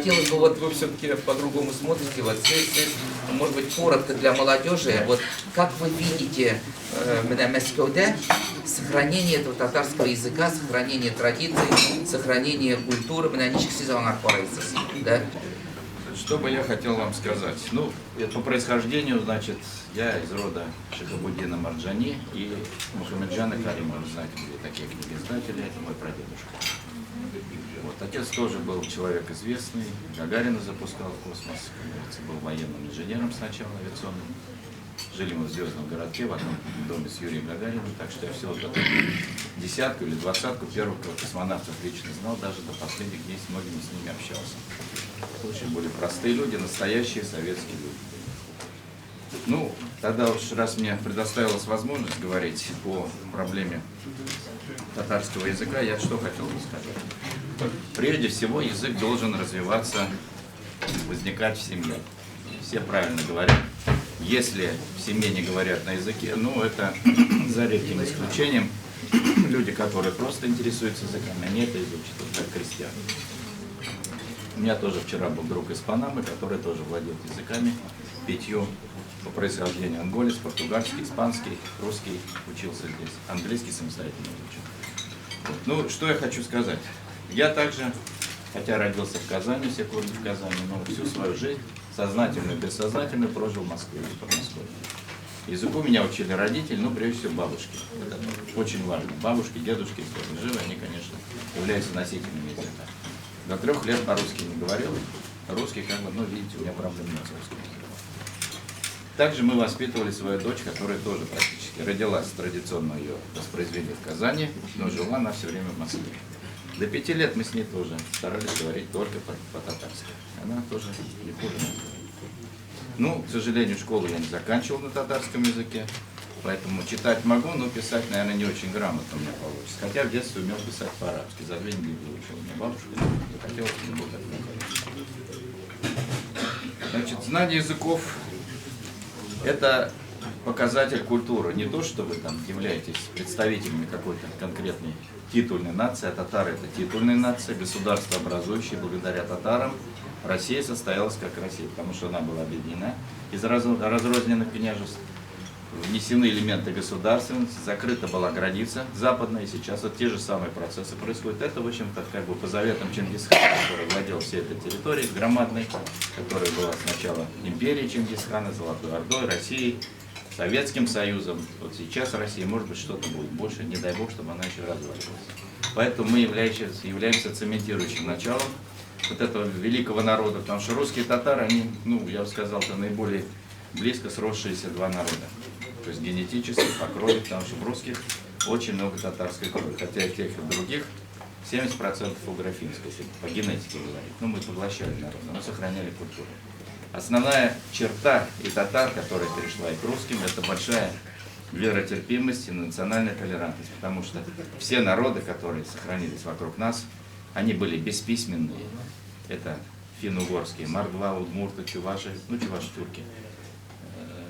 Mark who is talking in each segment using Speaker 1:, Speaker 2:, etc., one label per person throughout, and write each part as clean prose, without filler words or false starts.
Speaker 1: Хотелось бы, вот вы все-таки по-другому смотрите, вот, может быть, коротко для молодежи, вот как вы видите менә Мәскәүдә сохранение этого татарского языка, сохранение традиций, сохранение культуры, менә ничек сез аңа карыйсыз, да?
Speaker 2: Что бы я хотел вам сказать? Ну, по происхождению, значит, я из рода Шихабуддина Марджани и Мухаммеджана Каримова. Вы знаете, были такие книгоиздатели, это мой прадедушка. Вот, отец тоже был человек известный, Гагарина запускал в космос, как говорится, был военным инженером сначала авиационным. Жили мы в Звездном городке, в одном доме с Юрием Гагариным, так что я все вот эту десятку или двадцатку первых космонавтов лично знал, даже до последних дней с многими с ними общался. Очень были простые люди, настоящие советские люди. Ну, тогда уж раз мне предоставилась возможность говорить по проблеме татарского языка, я что хотел бы сказать. Прежде всего, язык должен развиваться, возникать в семье. Все правильно говорят. Если в семье не говорят на языке, ну, это за редким исключением, люди, которые просто интересуются языками, они это изучат, вот как крестьяне. У меня тоже вчера был друг из Панамы, который тоже владел языками, пятью по происхождению: анголец, португальский, испанский, русский учился здесь, английский самостоятельно изучил. Вот. Ну, что я хочу сказать. Я также, хотя родился в Казани, все корни в Казани, но всю свою жизнь, сознательную и бессознательную, прожил в Москве или под Москвой. Языку меня учили родители, ну, прежде всего, бабушки. Это очень важно. Бабушки, дедушки, если они живы, они, конечно, являются носителями языка. До 3 лет по-русски не говорил. Русский, как бы, ну, видите, у меня проблем нет с русским языком. Также мы воспитывали свою дочь, которая тоже практически родилась, традиционно ее воспроизвели в Казани, но жила она все время в Москве. До 5 лет мы с ней тоже старались говорить только по-татарски. Она тоже не хуже нас говорит. Ну, к сожалению, школу я не заканчивал на татарском языке, поэтому читать могу, но писать, наверное, не очень грамотно у меня получится. Хотя в детстве умел писать по-арабски. За 2 недели выучил. У меня бабушка захотела, чтобы был такой. Значит, знание языков – это показатель культуры. Не то, что вы там являетесь представителями какой-то конкретной титульной нации, а татары – это титульная нация, государство образующее. Благодаря татарам Россия состоялась как Россия, потому что она была объединена из разрозненных княжеств, внесены элементы государственности, закрыта была граница западная, и сейчас вот те же самые процессы происходят. Это, в общем-то, как бы по заветам Чингисхана, который владел всей этой территорией громадной, которая была сначала империей Чингисхана, Золотой Ордой, Россией, Советским Союзом. Вот сейчас Россия, может быть, что-то будет больше, не дай бог, чтобы она еще разваливалась. Поэтому мы являемся цементирующим началом вот этого великого народа, потому что русские и татары, они, ну, я бы сказал, это наиболее близко сросшиеся два народа. То есть генетически, по крови, потому что в русских очень много татарской крови, хотя и тех, и в других 70% угрофинской, если по генетике говорить. Ну, мы поглощали народ, но сохраняли культуру. Основная черта и татар, которая перешла и к русским, это большая веротерпимость и национальная толерантность, потому что все народы, которые сохранились вокруг нас, они были бесписьменные. Это финно-угорские, мордва, удмурты, чуваши, ну, чуваши тюрки,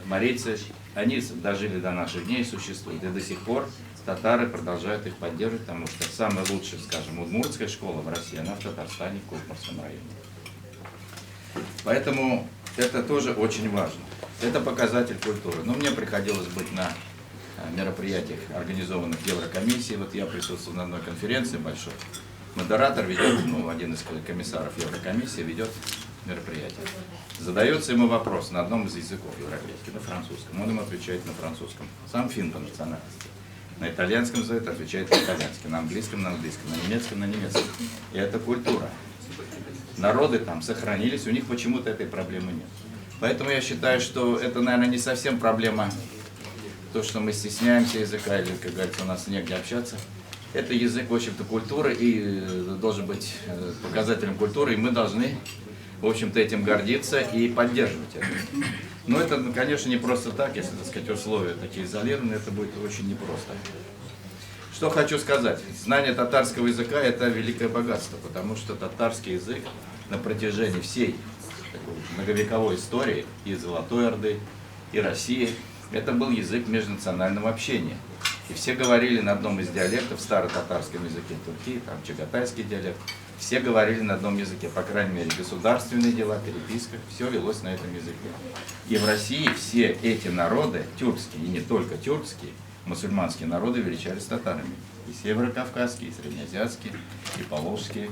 Speaker 2: марийцы, они дожили до наших дней и существуют. И до сих пор татары продолжают их поддерживать, потому что самая лучшая, скажем, удмуртская школа в России, она в Татарстане, в Кукморском районе. Поэтому это тоже очень важно. Это показатель культуры. Но мне приходилось быть на мероприятиях, организованных Еврокомиссией. Вот я присутствовал на одной конференции большой. Модератор ведет, ну, один из комиссаров Еврокомиссии ведет мероприятие. Задается ему вопрос на одном из языков европейских, на французском. Он ему отвечает на французском. Сам финн по национальности. На итальянском задает, отвечает на итальянском, на английском на английском, на немецком на немецком. И это культура. Народы там сохранились, у них почему-то этой проблемы нет. Поэтому я считаю, что это, наверное, не совсем проблема, то, что мы стесняемся языка или, как говорится, у нас негде общаться. Это язык, в общем-то, культуры и должен быть показателем культуры, и мы должны, в общем-то, этим гордиться и поддерживать это. Но это, ну, конечно, не просто так, если, так сказать, условия такие изолированные, это будет очень непросто. Что хочу сказать. Знание татарского языка – это великое богатство, потому что татарский язык на протяжении всей такой многовековой истории и Золотой Орды, и России, это был язык межнационального общения. И все говорили на одном из диалектов, старотатарском языке Турки, там чагатайский диалект. Все говорили на одном языке, по крайней мере, государственные дела, переписка, все велось на этом языке. И в России все эти народы, тюркские и не только тюркские, мусульманские народы величались татарами. И северокавказские, и среднеазиатские, и поволжские.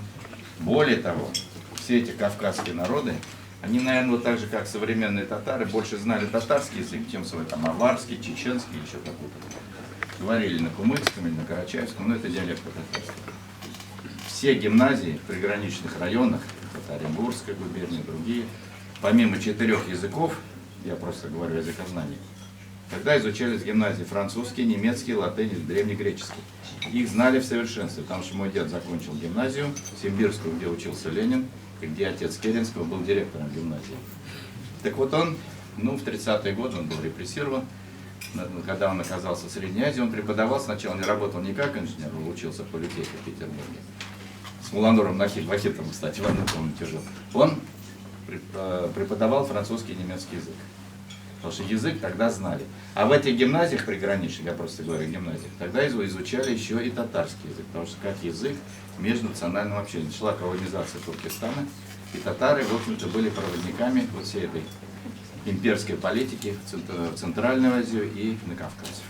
Speaker 2: Более того, все эти кавказские народы, они, наверное, вот так же, как современные татары, больше знали татарский язык, чем свой там аварский, чеченский, еще какой-то. Говорили на кумыкском или на карачаевском, но это диалект татарский. Все гимназии в приграничных районах, это Оренбургская губерния, другие, помимо 4 языков, я просто говорю о языкознании, тогда изучались в гимназии французский, немецкий, латынь, древнегреческий. Их знали в совершенстве, потому что мой дед закончил гимназию, симбирскую, где учился Ленин, и где отец Керенского был директором гимназии. Так вот он, ну, в 30-е годы он был репрессирован. Когда он оказался в Средней Азии, он преподавал, сначала не работал не как инженер, он учился в политехе в Петербурге. С Мулануром Вахитовым, кстати, в одной комнате жил. Он преподавал французский и немецкий язык. Потому что язык тогда знали. А в этих гимназиях приграничных, я просто говорю о гимназиях, тогда изучали еще и татарский язык. Потому что как язык межнационального общения. Шла колонизация Туркестана, и татары, в общем-то, были проводниками вот всей этой имперской политики в Центральную Азию и на Кавказ.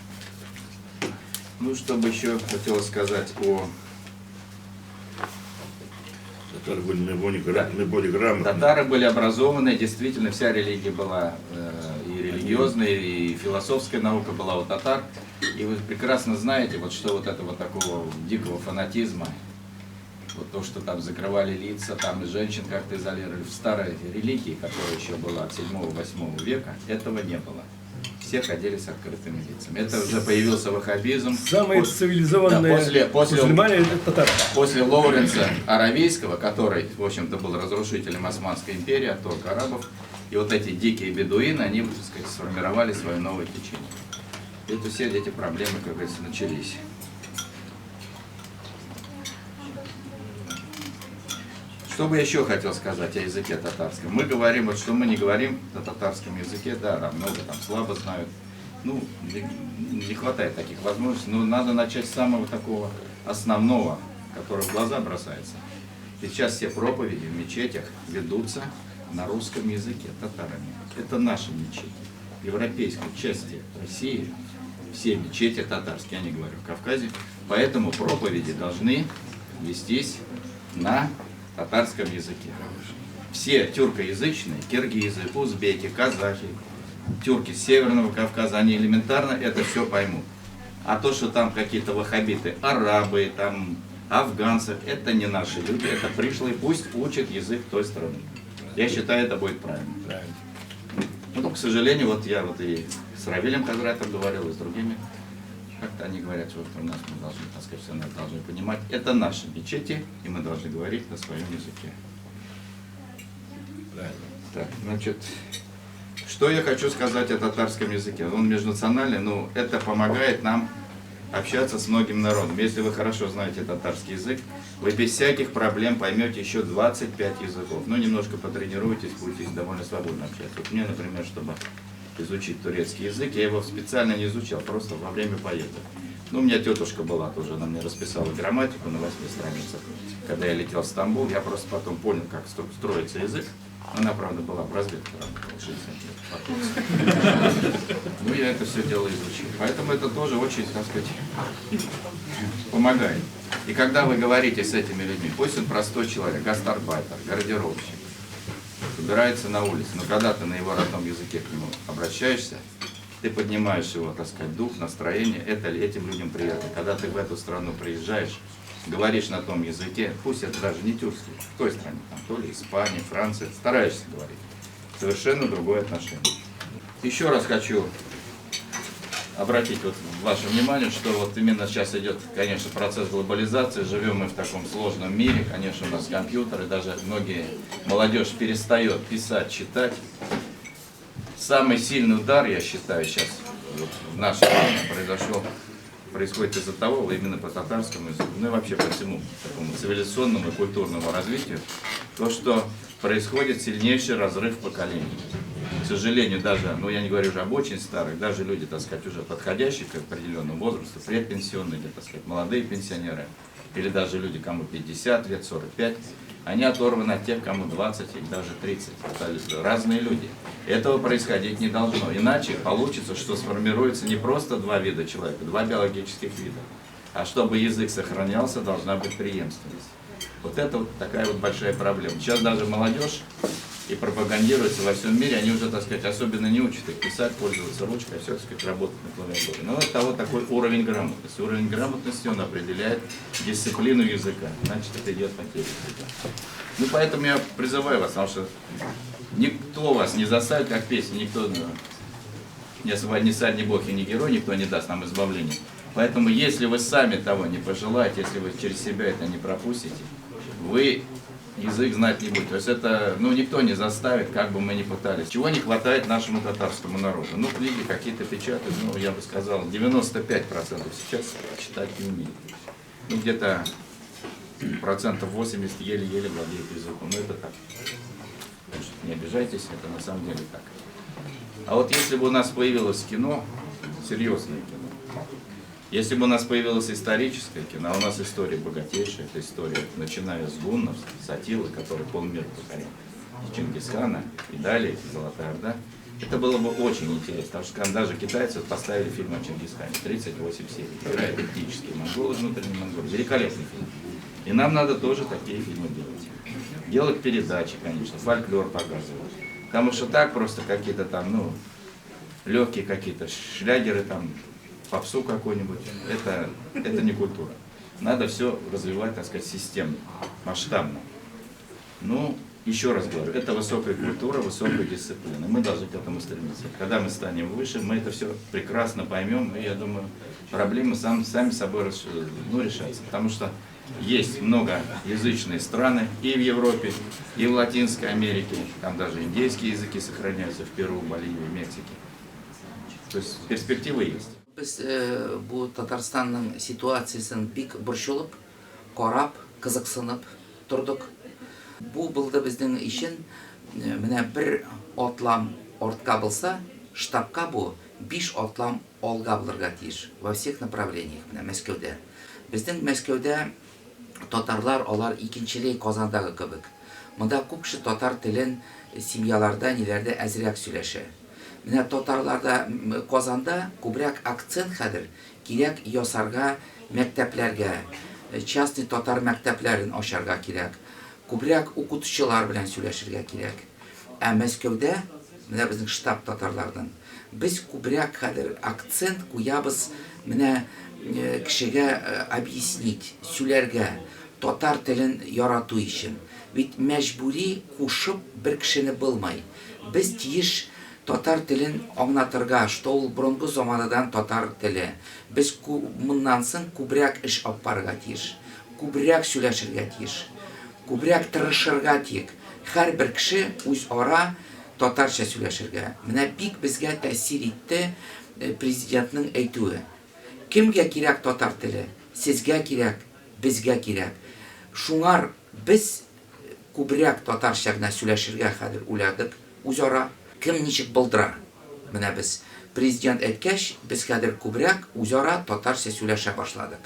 Speaker 2: Ну, что бы еще хотелось сказать о...
Speaker 3: Татары были наиболее грамотные.
Speaker 2: Татары были образованные, действительно, вся религия была и религиозная, и философская наука была у татар. И вы прекрасно знаете, вот что вот этого такого дикого фанатизма, вот то, что там закрывали лица, там и женщин как-то изолировали. В старой религии, которая еще была от 7-8 века, этого не было. Все ходили с открытыми лицами. Это уже появился ваххабизм.
Speaker 4: Самые цивилизованные, да, после мусульмане татары.
Speaker 2: После Лоуренса Аравийского, который, в общем-то, был разрушителем Османской империи, отторг арабов, и вот эти дикие бедуины, они, так сказать, сформировали свое новое течение. Это все эти проблемы, как говорится, начались. Что бы я еще хотел сказать о языке татарском? Мы говорим, вот что мы не говорим на татарском языке, да, там много там слабо знают, ну, не хватает таких возможностей, но надо начать с самого такого основного, который в глаза бросается. Сейчас все проповеди в мечетях ведутся на русском языке татарами. Это наши мечети. В европейской части России все мечети татарские, я не говорю в Кавказе, поэтому проповеди должны вестись на татарском языке. Все тюркоязычные, киргизы, узбеки, казахи, тюрки с Северного Кавказа, они элементарно это все поймут. А то, что там какие-то ваххабиты, арабы, там, афганцы, это не наши люди, это пришлые, пусть учат язык той страны. Я считаю, это будет правильно. Правильно. Ну, к сожалению, вот я вот и с Равилем Хазратом говорил, и с другими. Как-то они говорят, что у нас мы должны, так сказать, все нас должны понимать. Это наши мечети, и мы должны говорить на своем языке. Правильно. Так, значит, что я хочу сказать о татарском языке? Он межнациональный, но это помогает нам общаться с многим народом. Если вы хорошо знаете татарский язык, вы без всяких проблем поймете еще 25 языков. Ну, немножко потренируйтесь, будете довольно свободно общаться. Вот мне, например, чтобы изучить турецкий язык, я его специально не изучал, просто во время поездок. Ну, у меня тетушка была тоже, она мне расписала грамматику на 8 страницах. Когда я летел в Стамбул, я просто потом понял, как строится язык. Она, правда, была в разведке, работала 60 лет потом. Ну, я это все дело изучил. Поэтому это тоже очень, так сказать, помогает. И когда вы говорите с этими людьми, пусть он простой человек, гастарбайтер, гардеробщик, собирается на улице, но когда ты на его родном языке к нему обращаешься, ты поднимаешь его, так сказать, дух, настроение, это этим людям приятно. Когда ты в эту страну приезжаешь, говоришь на том языке, пусть это даже не тюркский, в той стране, там, то ли Испания, Франция, стараешься говорить. Совершенно другое отношение. Еще раз хочу обратить вот ваше внимание, что вот именно сейчас идет, конечно, процесс глобализации, живем мы в таком сложном мире, конечно, у нас компьютеры, даже многие, молодежь перестает писать, читать. Самый сильный удар, я считаю, сейчас вот в наше время происходит из-за того, именно по татарскому языку, ну и вообще по всему такому цивилизационному и культурному развитию, то, что происходит сильнейший разрыв поколений. К сожалению, даже, ну я не говорю уже об очень старых, даже люди, так сказать, уже подходящие к определенному возрасту, предпенсионные или, так сказать, молодые пенсионеры, или даже люди, кому 50 лет, 45, они оторваны от тех, кому 20 или даже 30. Это разные люди. Этого происходить не должно. Иначе получится, что сформируется не просто два вида человека, два биологических вида. А чтобы язык сохранялся, должна быть преемственность. Вот это вот такая вот большая проблема. Сейчас даже молодежь и пропагандируется во всем мире, они уже, так сказать, особенно не учат их писать, пользоваться ручкой, все, так сказать, работать на клавиатуре. Но от того такой уровень грамотности. Уровень грамотности, он определяет дисциплину языка, значит, это идет потеря языка. Ну, поэтому я призываю вас, потому что никто вас не заставит, как песня, никто не освободит, ни царь, ни бог и ни герой, никто не даст нам избавления. Поэтому, если вы сами того не пожелаете, если вы через себя это не пропустите, вы язык знать не будете. То есть это, ну, никто не заставит, как бы мы ни пытались. Чего не хватает нашему татарскому народу? Ну, книги какие-то печатают, ну, я бы сказал, 95% сейчас читать не умеют. Ну, где-то 80% еле-еле владеют языком. Ну, это так. Не обижайтесь, это на самом деле так. А вот если бы у нас появилось кино, серьезное кино, если бы у нас появилось историческое кино, а у нас история богатейшая, это история, начиная с гуннов, с Аттилы, который полмира покорил, с Чингисхана и далее, Золотая Орда, это было бы очень интересно, потому что даже китайцы поставили фильм о Чингисхане, 38 серий, играют этнические монголы, внутренние монголы, великолепный фильм. И нам надо тоже такие фильмы делать. Делать передачи, конечно, фольклор показывать. Потому что так просто какие-то там, ну, легкие какие-то шлягеры там, попсу какую-нибудь, это не культура. Надо все развивать, так сказать, системно, масштабно. Ну, еще раз говорю, это высокая культура, высокая дисциплина. Мы должны к этому стремиться. Когда мы станем выше, мы это все прекрасно поймем, и я думаю, проблемы сами собой решаются. Потому что есть многоязычные страны и в Европе, и в Латинской Америке. Там даже индейские языки сохраняются в Перу, Боливии, Мексике. То есть перспективы есть.
Speaker 1: Без бу Татарстанның ситуациясен бик борчылып, карап, кызыксынып тордык. Бу булды безнең өчен менә бер атлам артка булса, штабка бу 5 атлам алга булырга тиеш во всех направлениях, менә Мәскәүдә. Безнең Мәскәүдә татарлар алар икенчеләй Казандагы кебек. Монда күп кеше татар телен семьяларда, ниләрдә әзрәк сөйләшә. Менә татарларда Казанда күбрәк акцент хәзер кирәк ясарга мәктәпләргә, частный татар мәктәпләрен ачарга кирәк. Күбрәк укытучылар белән сөйләшергә кирәк. Ә Мәскәүдә, менә безнең штаб татарлардан, без күбрәк хәзер акцент куябыз менә кешегә объяснить, сөйләргә, татар телен ярату өчен. Бит мәҗбүри кушып бер кешене булмай. Без тиеш татар телен аңлатырга, что ул борынгы заманадан татар теле. Без моннан соң күбрәк эш алып барырга тиеш, күбрәк сөйләшергә тиеш, күбрәк тырышырга тиеш. Һәрбер кеше үз ара татарча сөйләшергә. Менә бик безгә тәэсир итте президентның әйтүе. Кемгә кирәк татар теле? Сезгә кирәк, безгә кирәк. Шуңар без күбрәк татарча гына сөйләшергә хәзер уйладык үзара. Кем ничек булдыра? Менә без президент әйткәч, без хәзер күбрәк үзара татарча сөйләшә башладык.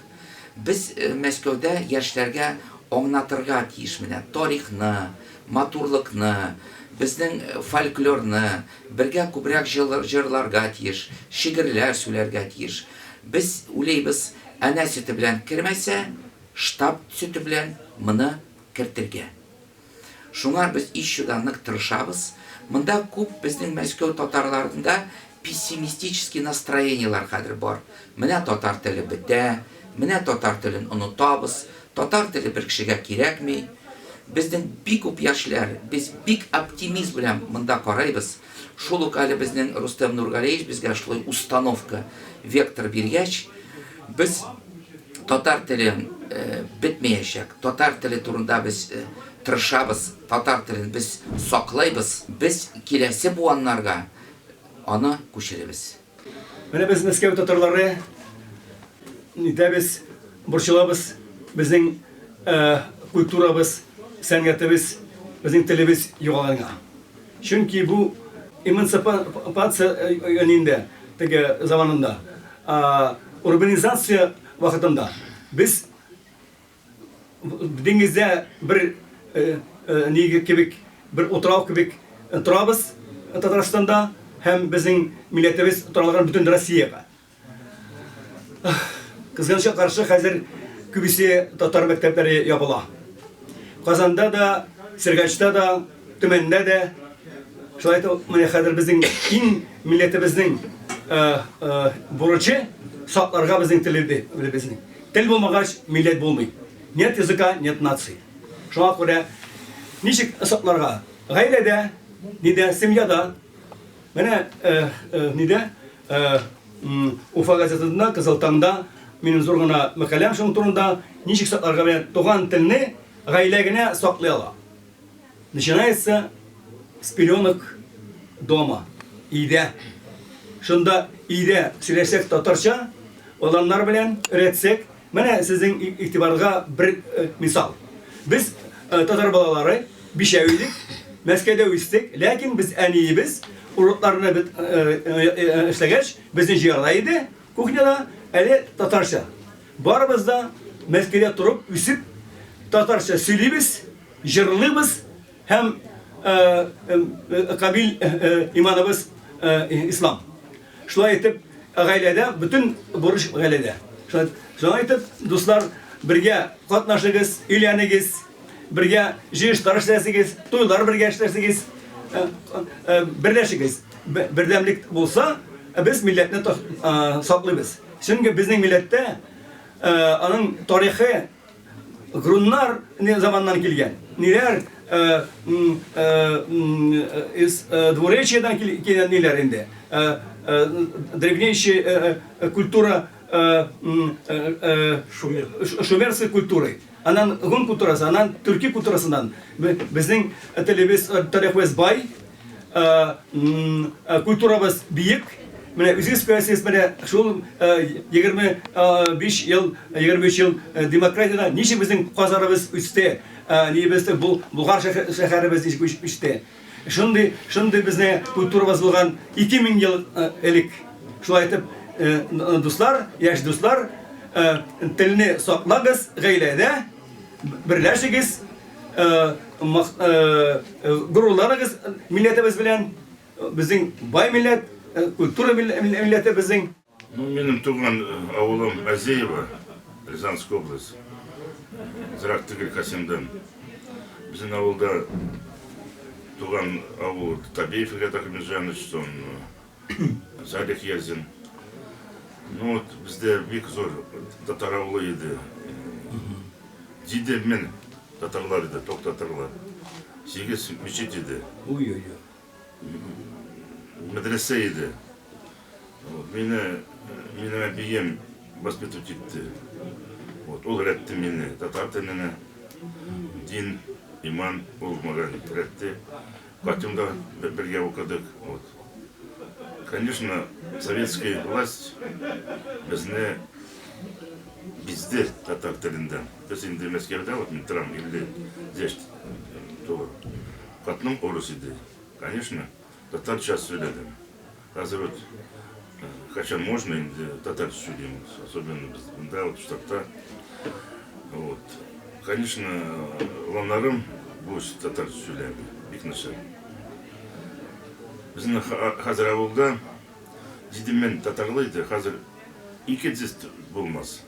Speaker 1: Без Мәскәүдә яшьләргә аңлатырга тиеш менә тарихны, матурлыкны, безнең фольклорны, бергә күбрәк җырларга тиеш, шигырьләр сөйләргә тиеш. Без уйлыйбыз, әнә сөте белән кермәсә, штаб сөте белән моны кертергә. Шуңар без еще да нык тырышабыз. Монда күп безнең Мәскәү татарларында пессимистический настроениелар хәзер бар. Менә татар теле бетә, менә татар телен онытабыз, татар теле бер кешегә кирәкми. Безнең бик күп яшьләр, без бик оптимизм белән монда карайбыз. Шул ук әле безнең Рустем Нургалиевич безгә шулай установка, вектор биргәч, без татар теле бетмәячәк. Татар теле турында без тырышабыз, татар телен без саклайбыз. Без киләсе буыннарга аны күчерәбез.
Speaker 4: Менә без Мәскәү татарлары нитәбез, борчылабыз. Безнең культурабыз, сәнгатебез, безнең телебез югалганга. Чөнки бу Эмансипация нинде, теге заманында, урбанизация вакытында без диңгездә бер ни кебек, бер утрау кебек торабыз Татарстанда һәм безнең милләтебез таралган бөтен Россиягә. Кызганычка каршы, хәзер күбесе татар мәктәпләре ябыла. Казанда да, Сергачта да, Төмәндә дә. Шулай итеп, менә хәзер безнең иң милләтебезнең бурычы сакларга безнең телебезне. Тел булмагач, милләт булмый. Нет языка, нет нации. Шуңа күрә ничек сакларга? Гаиләдә, нидә, семьяда. Менә нидә Уфа газетасында Кызыл таңда минем зур гына мәкаләм шуның турында, ничек сакларга менә туган телне гаилә генә саклый ала. Начинается с пеленок дома, өйдә. Шунда өйдә сөйләшсәк татарча, оланнар белән өйрәтсәк, Менә сезнең игътибарга бер мисал. Без татар балалары бишәү идек, Мәскәүдә үстек, ләкин без әниебез урокларны бит эшләгәч, безне җыярда иде кухняда, әле татарча. Барыбыз да Мәскәүдә торып, үсеп, татарча сөйлибез, җырлыйбыз һәм камил иманыбыз ислам. Шулай итеп, гаиләдә бөтен бурыч гаиләдә. Шулай итеп, дуслар, бергә катнашыгыз, өйләнегез, бергә җыелышлар эшләсегез, туйлар бергә эшләсегез, берләшегез. Бердәмлек булса, без милләтне саклыйбыз. Чөнки безнең милләттә аның тарихы Груннар не заманнан килгән. Ниләр из двуречьедан килгән ниләр инде. Древнейшая культура шумерской культуры. Анан гун культурасы, анан төрки культурасыннан. Безнең телебез, тарихыбыз бай. Культурабыз биек. Менә үзегез күрәсез, менә шул 25 ел, 23 ел демократиядә ничек безнең Казаныбыз үсте, нибез Болгар шәһәребез ничек үсте. Шундый, шундый безнең культурабыз булган 2000 ел элек. Шулай итеп, дуслар, яшь дуслар, телне саклагыз, гаиләдә берләшегез. Горурланыгыз милләтебез белән. Безнең бай милләт, культура милләте безнең.
Speaker 3: Ну, минем туган авылым Азеево, Рязанская область. Зрак түгел Касимдан. Безнең авылда туган авыл Табеев Илья Ахмеджанович, сон Салих Язин. Ну вот, бездә бик зур татар авылы иде. 7000 татарлар иде, ток татарлар. Сигез мечеть иде.
Speaker 4: Ой-ой-ой.
Speaker 3: Мәдрәсә иде. Вот, мине, минем әбием воспитывать итте. Вот, ул өйрәтте мине татар теленә, дин, иман, ул мага өйрәтте. Катюмда бергә укыдык. Вот. Конечно, советская власть безне бизде татар телендән. Без инде Мәскәүдә, вот мин торам, 50 яшь тулып. Хатыным урыс иде. Конечно, татарча сөйләдем. Хәзер вот качан можно инде татарча сөйлим, особенно без монда вот штатта. Вот. Конечно, уланнарым бу татарча сөйләми, бик начар. Безнең хәзер авылда 7000 татарлы иде, хәзер 200 булмас.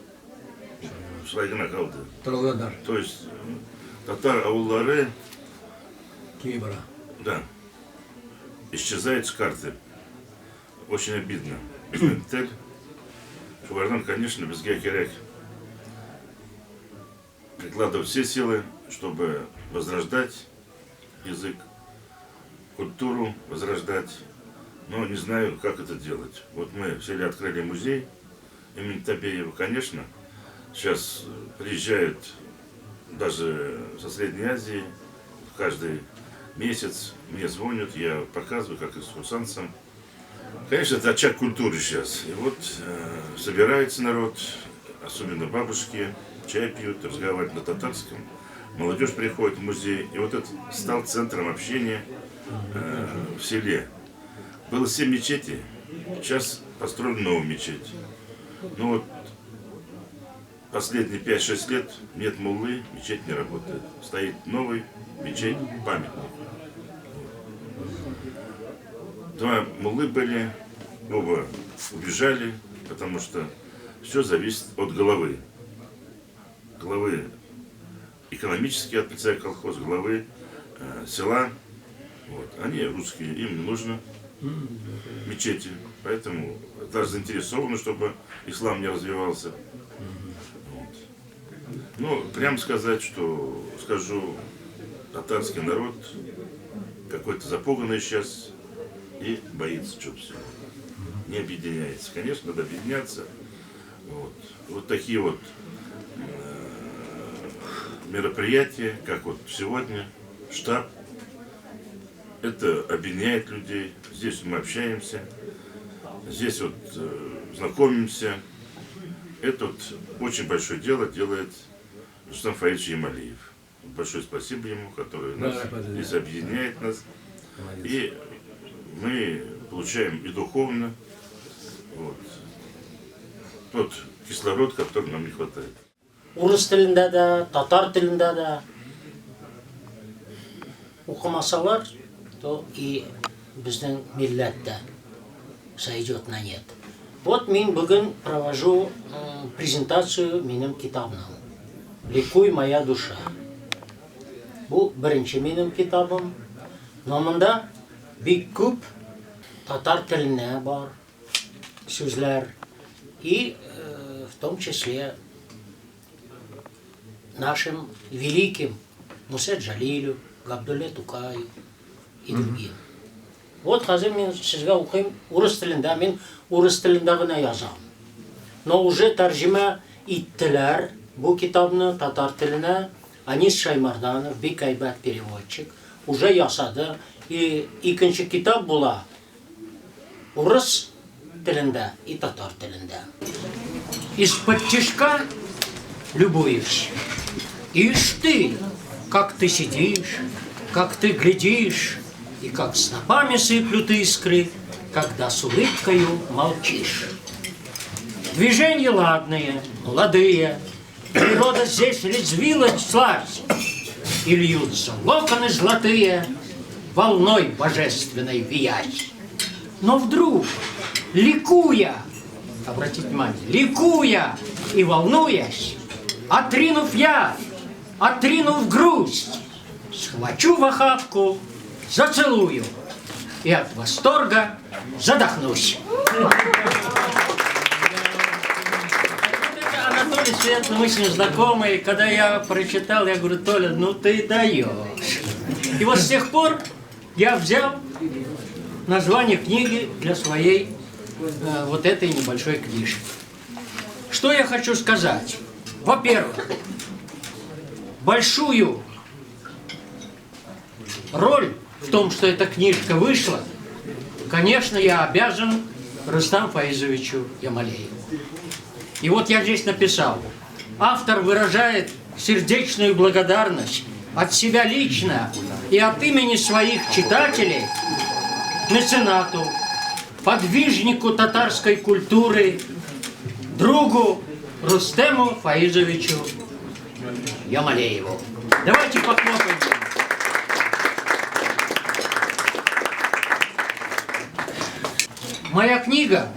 Speaker 3: Шулай гына калды.
Speaker 4: Таралганнар.
Speaker 3: То есть татар авыллары
Speaker 4: кими бара.
Speaker 3: Да. Исчезает с карты. Очень обидно. Безнең тел. Шулардан, конечно, безгә кирәк прикладывать все силы, чтобы возрождать язык, культуру возрождать. Но не знаю, как это делать. Вот мы в селе открыли музей имени Табеева, конечно. Сейчас приезжают даже со Средней Азии каждый месяц. Мне звонят, я показываю, как экскурсантам. Конечно, это очаг культуры сейчас. И вот собирается народ, особенно бабушки, чай пьют, разговаривают на татарском. Молодежь приходит в музей. И вот это стал центром общения в селе. Было семь мечетей, сейчас построена новая мечеть. Ну вот последние 5-6 лет нет муллы, мечеть не работает. Стоит новый мечеть, памятник. Два муллы были, оба убежали, потому что все зависит от головы. Главы экономически от председателя колхоз, главы села. Вот. Они русские, им не нужно мечети. Поэтому даже заинтересованы, чтобы ислам не развивался. Вот. Ну, прям сказать, что скажу, татарский народ какой-то запуганный сейчас и боится что-то всего. Не объединяется. Конечно, надо объединяться. Вот, вот такие вот мероприятия, как вот сегодня, штаб, это объединяет людей. Здесь мы общаемся, здесь вот знакомимся. Это вот очень большое дело делает Рустам Фаидович Ямалиев. Большое спасибо ему, который нас здесь объединяет нас. И мы получаем и духовно вот, тот кислород, который нам не хватает.
Speaker 5: Урыс телендә дә, татар телендә дә укымасалар, то и безнең милләт тә сойдет на нет. Вот мин бүген провожу презентацию минем китабның. «Ликуй, моя душа». Бу беренче минем китабым. Но монда бик күп татар теленә бар сүзләр и в том числе нашим великим Мусе Джалилю, Габдулле Тукаю и другим. Вот хәзер мин сезгә укыйм урыс телендә, мин урыс телендә генә язам. Но уже тәрҗемә иттеләр бу китапны татар теленә. Анис Шаймарданов, бик әйбәт переводчик, уже ясады. И икенче китап була урыс телендә и татар телендә. Исподтишка любуюсь. Ишь ты, как ты сидишь, как ты глядишь, и как снопами сыплют искры, когда с улыбкою молчишь. Движения ладные, молодые, природа здесь резвилась слазь, и льются локоны золотые, волной божественной виясь. Но вдруг, ликуя, обратите внимание, ликуя и волнуясь, отринув я, отринув грусть, схвачу в охапку, зацелую и от восторга задохнусь. Это Анатолий Светлый, мы с ним знакомы. Когда я прочитал, я говорю: «Толя, ну ты даешь». И вот с тех пор я взял название книги для своей вот этой небольшой книжки. Что я хочу сказать? Во-первых, большую роль в том, что эта книжка вышла, конечно, я обязан Рустаму Фаизовичу Ямалееву. И вот я здесь написал: автор выражает сердечную благодарность от себя лично и от имени своих читателей меценату, подвижнику татарской культуры, другу Рустему Фаизовичу Ямалееву. Давайте похлопаем. Моя книга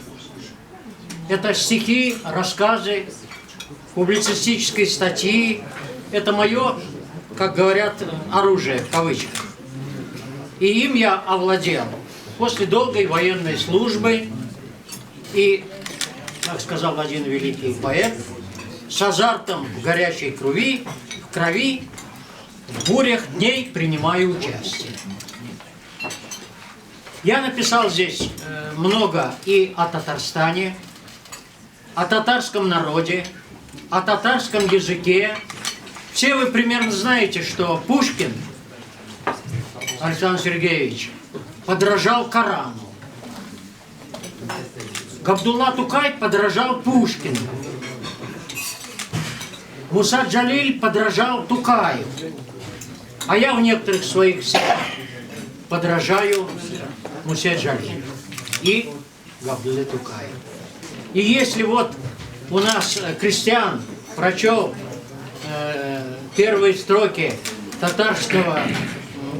Speaker 5: – это стихи, рассказы, публицистические статьи. Это мое, как говорят, оружие в кавычках. И им я овладел после долгой военной службы и, как сказал один великий поэт, с азартом в горячей крови, в крови, в бурях дней принимаю участие. Я написал здесь много и о Татарстане, о татарском народе, о татарском языке. Все вы примерно знаете, что Пушкин Александр Сергеевич подражал Корану. Габдулла Тукай подражал Пушкину. Муса Джалиль подражал Тукаю. А я в некоторых своих стихах подражаю Мусе Джалилю и Габдулле Тукаю. И если вот у нас Кристиан прочел первые строки татарского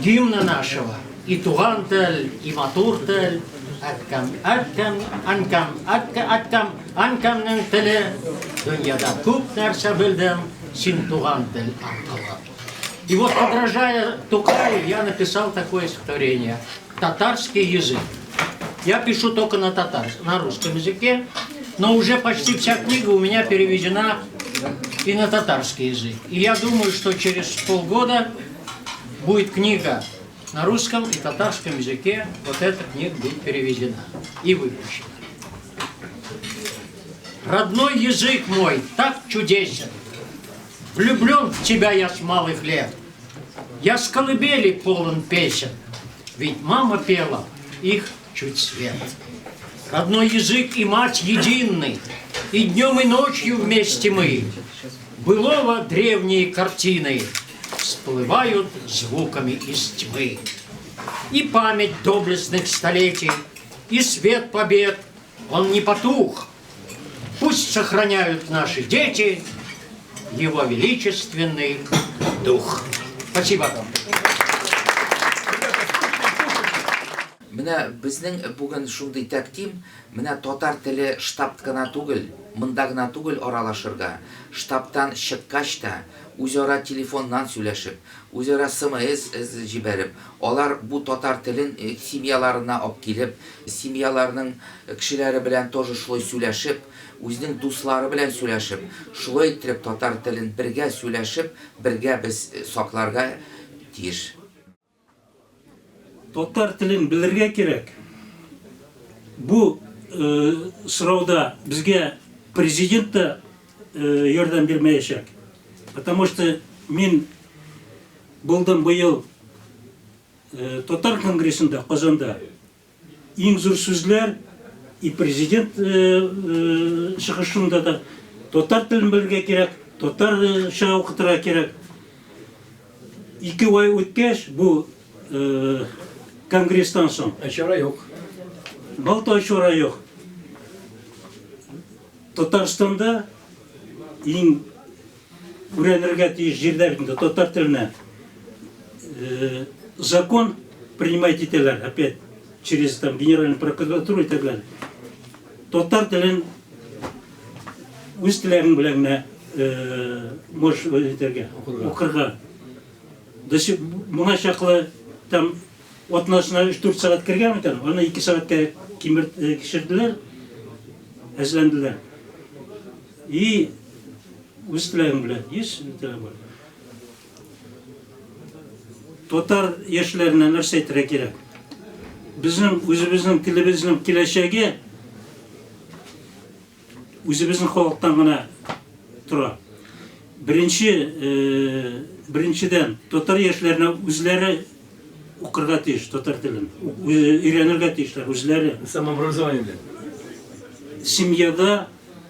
Speaker 5: гимна нашего, и Туган тел, и Матур тел, әткәм, әткәм, әнкәм, әткә, әткәм, әнкәмнең теле, дөньяда күп нәрсә белдем, син туган тел аркылы. И вот, подражая Тукаю, я написал такое стихотворение «Татарский язык». Я пишу только на русском языке, но уже почти вся книга у меня переведена и на татарский язык. И я думаю, что через полгода будет книга на русском и татарском языке. Вот эта книга будет переведена и выпущена. Родной язык мой так чудесен. Влюблен в тебя я с малых лет. Я с колыбели полон песен, ведь мама пела их чуть свет. Родной язык и мать едины, и днем, и ночью вместе мы. Былого древние картины всплывают звуками из тьмы. И память доблестных столетий, и свет побед, он не потух. Пусть сохраняют наши дети его величественный дух. Спасибо.
Speaker 1: Менә безнең бүген шундый тәкъдим, менә татар теле штаб кына түгел, монда гына түгел аралашырга. Штабтан чыккач та, үзара телефоннан сөйләшеп, үзара СМС җибәреп, алар бу татар телен семьяларына алып килеп, семьяларының кешеләре белән тоже шулай сөйләшеп, үзенең дуслары белән сөйләшеп, шулай иттереп татар телен бергә сөйләшеп, бергә без сакларга тиеш.
Speaker 6: Татар телен белергә кирәк. Бу сорауда безгә президент та ярдәм бирмәячәк. Потому что мин булдым быел татар конгрессында Казанда. Иң зур сүзләр и президент чыгышында да татар телен белергә кирәк, татарча укытырга кирәк. 2 ай үткәч, бу конгресстан соң.
Speaker 4: Ә чара юк.
Speaker 6: Балта чара юк. Татарстанда иң өйрәнергә тиеш җирдә бит инде татар теленә закон принимать итәләр, опять через там генеральную прокуратуру и так далее. Татар телен үз теләгең белән генә можешь итәргә, укырга. Моңа чаклы там атнасына 3-4 сәгать кергән икән, аны 2 сәгатькә кимерделәр, әзерләнделәр. И үз теләгең белән, еш теләгең белән. Татар яшьләренә нәрсә әйтергә кирәк? Безнең үзебезнең телебезнең киләчәге үзебезнең халыктан гына тора. Беренче, беренчедән, татар яшьләренә үзләре укырга тиеш татар телен, өйрәнергә тиешләр үзләре.
Speaker 4: Самообразование белән.
Speaker 6: Семьяда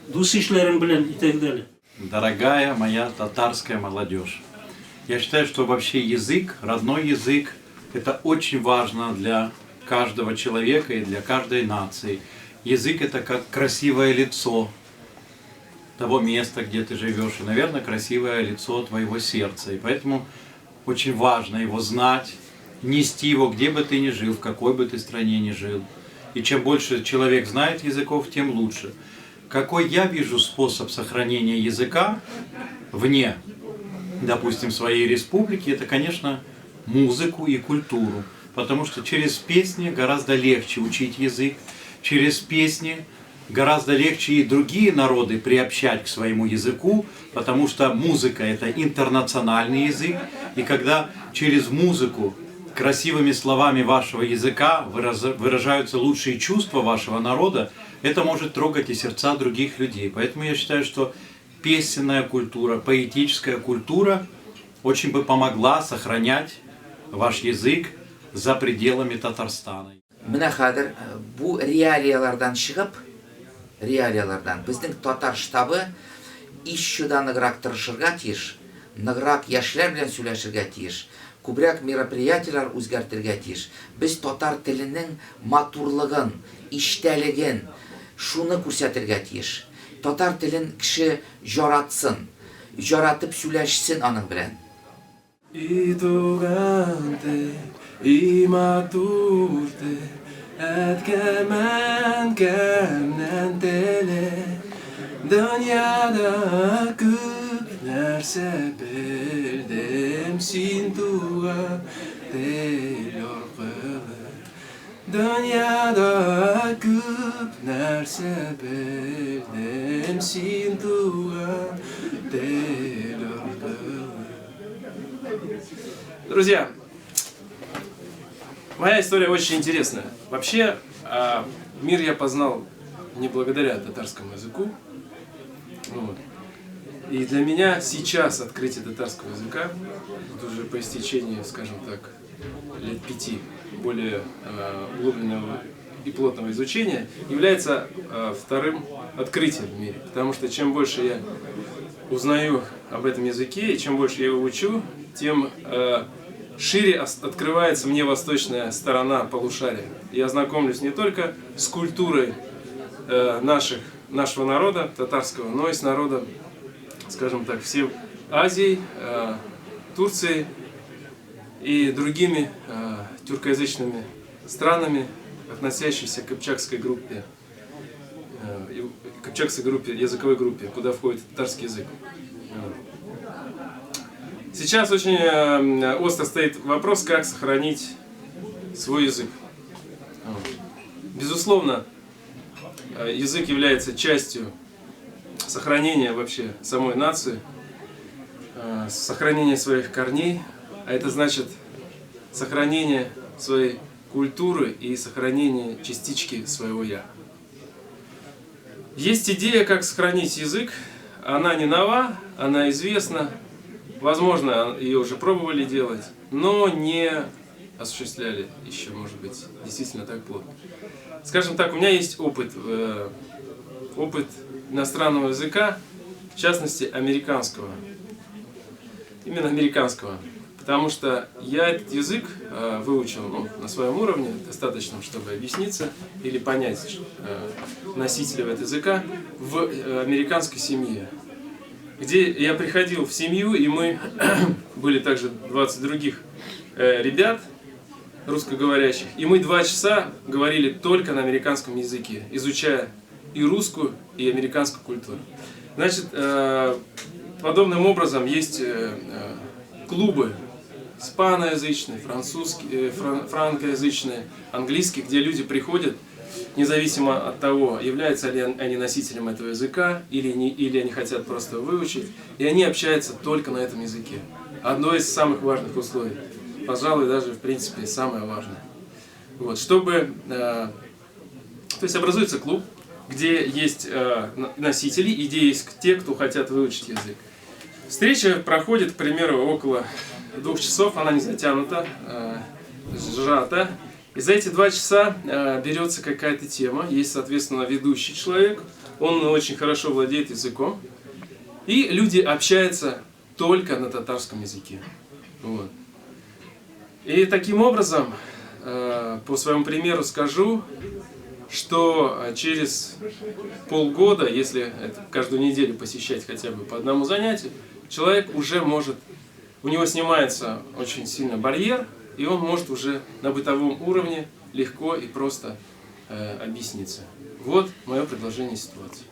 Speaker 6: дус ишләрең белән и так далее.
Speaker 7: Дорогая моя татарская молодежь, я считаю, что вообще язык, родной язык, это очень важно для каждого человека и для каждой нации. Язык – это как красивое лицо того места, где ты живешь, и, наверное, красивое лицо твоего сердца. И поэтому очень важно его знать, нести его, где бы ты ни жил, в какой бы ты стране ни жил. И чем больше человек знает языков, тем лучше. Какой я вижу способ сохранения языка вне, допустим, своей республики, это, конечно, музыку и культуру. Потому что через песни гораздо легче учить язык, через песни гораздо легче и другие народы приобщать к своему языку, потому что музыка – это интернациональный язык, и когда через музыку красивыми словами вашего языка выражаются лучшие чувства вашего народа, это может трогать и сердца других людей. Поэтому я считаю, что песенная культура, поэтическая культура очень бы помогла сохранять ваш язык за пределами Татарстана.
Speaker 1: Менә хәзер бу реалиялардан чыгып, реалиялардан безнең татар штабы еще да ныграк тырышырга тиеш, ныграк яшьләр белән сөйләшергә тиеш. Күбрәк мероприятиеләр үзгәртергә тиеш. Без татар теленең матурлыгын, иштәлеген, шуны күрсәтергә тиеш. Татар телен кеше җаратсын, җаратып сүләшсен аның белән.
Speaker 8: И туган тел, и матур тел, Әткәм-әнкәмнең теле. Дөньяда күп нәрсә белдем Син туган тел аркылы. Дөньяда күп нәрсә белдем Син туган тел аркылы. Друзья, моя история очень интересная. Вообще, мир я познал не благодаря татарскому языку. Вот. И для меня сейчас открытие татарского языка, вот уже по истечении, скажем так, лет 5 более углубленного и плотного изучения, является вторым открытием в мире. Потому что чем больше я узнаю об этом языке, и чем больше я его учу, тем шире открывается мне восточная сторона полушария. Я знакомлюсь не только с культурой нашего народа, татарского, но и с народом, скажем так, всем Азией, Турцией и другими тюркоязычными странами, относящимися к кыпчакской группе, языковой группе, куда входит татарский язык. Сейчас очень остро стоит вопрос, как сохранить свой язык. Безусловно, язык является частью сохранения вообще самой нации, сохранения своих корней, а это значит сохранение своей культуры и сохранение частички своего «я». Есть идея, как сохранить язык. Она не нова, она известна. Возможно, ее уже пробовали делать, но не осуществляли еще, может быть, действительно так плотно. Скажем так, у меня есть опыт иностранного языка, в частности, американского. Именно американского. Потому что я этот язык выучил, на своем уровне, достаточном, чтобы объясниться или понять носителя этого языка в американской семье. Где я приходил в семью, и мы были также 20 других ребят русскоговорящих, и мы 2 часа говорили только на американском языке, изучая и русскую, и американскую культуру. Значит, подобным образом есть клубы испаноязычные, французские, франкоязычные, английские, где люди приходят, независимо от того, являются ли они носителем этого языка или они хотят просто выучить, и они общаются только на этом языке. Одно из самых важных условий, пожалуй, даже в принципе самое важное. Вот, то есть образуется клуб, где есть носители и где есть те, кто хотят выучить язык. Встреча проходит, к примеру, около 2 часов, она не затянута, сжата. И за эти 2 часа берется какая-то тема, есть, соответственно, ведущий человек, он очень хорошо владеет языком, и люди общаются только на татарском языке. Вот. И таким образом, по своему примеру скажу, что через полгода, если каждую неделю посещать хотя бы по одному занятию, человек уже может, у него снимается очень сильно барьер, и он может уже на бытовом уровне легко и просто объясниться. Вот мое предложение ситуации.